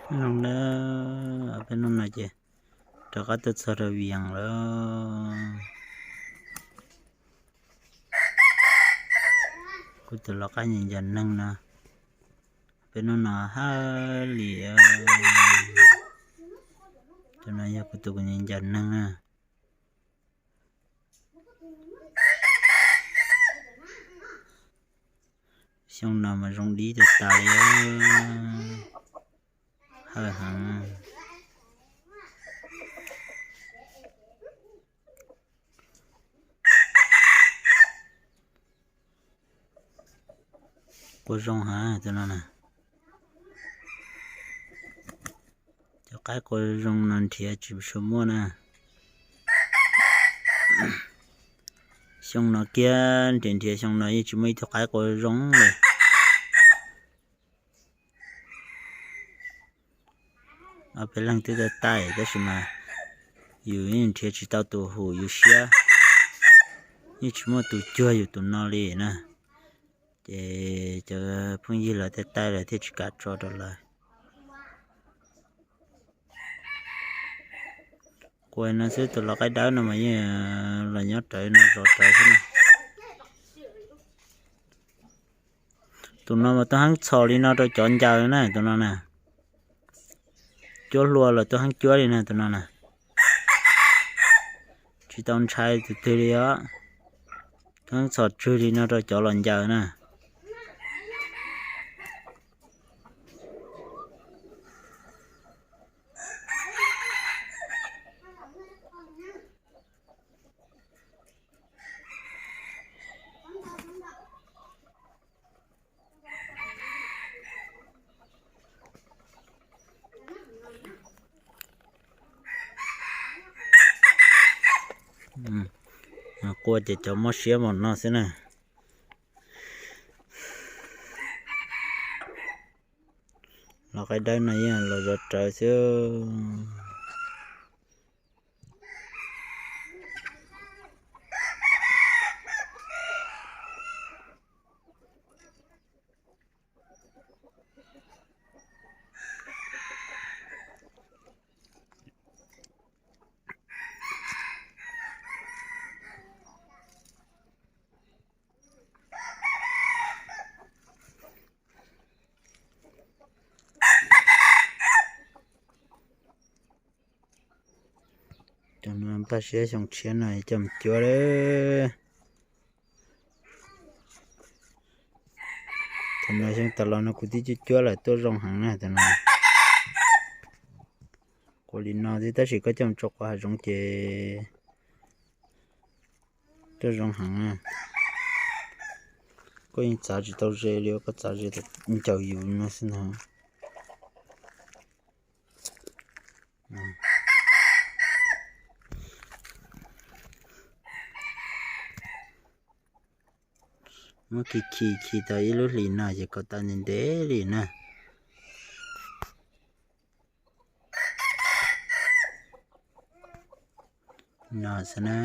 Zoo na, peb hnub no ces rov qab tuaj txog rau Vias lawm. Kuv tus lau qaib ncas ncas neeg no, peb hnub no haj li, tus no yog kuv tus ncas ncas neeg na. Xyoo no mas zoo dib tas tas li, hawj heev. Qua zoo heev tus no na. Cov qaib qua zoo no nrhiav tsis tshua muaj na. Xyoo no kiag nrhiav nrhiav xyoo no yeej tsis muaj ib tug qaib qua zoo li. Ob peb leeg twb taij taij tab sis mas yus yeej nrhiav tsis tau tus hum yus siab, yeej tsis muaj tus cuag yus tus no li na. Ces cov phooj ywg lawv taij taij lawv thiaj tsis kam tso rau lawv. Qua no xwb, tus lau qaib dawb no mas yeej los nyob rawv no zov rawv xwb na. Tus no mas tuaj heeb txhos li no rau cov ncaws na, tus no na. Cuab hlua los tuaj heeb cuab li na tus no na. Tsis tau ntshai tus twg li os. Tuaj heeb txhos tswg li no rau cov los ncaws na. Qua ces cov mob siab npaum no xwb na. Lau qaib dawb no yeej los zov rawv xwb. Cov no npaj siab xyoo tshiab no coj mus cuab lawm. Tus no xyoo tas los no kuv twb cuab cuab lawm tuaj zoo heev na tus no. Qua li no xwb tab sis koj coj mus tso quav hav zoov ces tuaj zoo heev na. Koj yeej txav tsis tau ze li, koj txav ze ncaws yus no xwb ntag. Muab khi khi khi tau ib lub hlis no ces kom tau ntev ntev li na. No xwb na.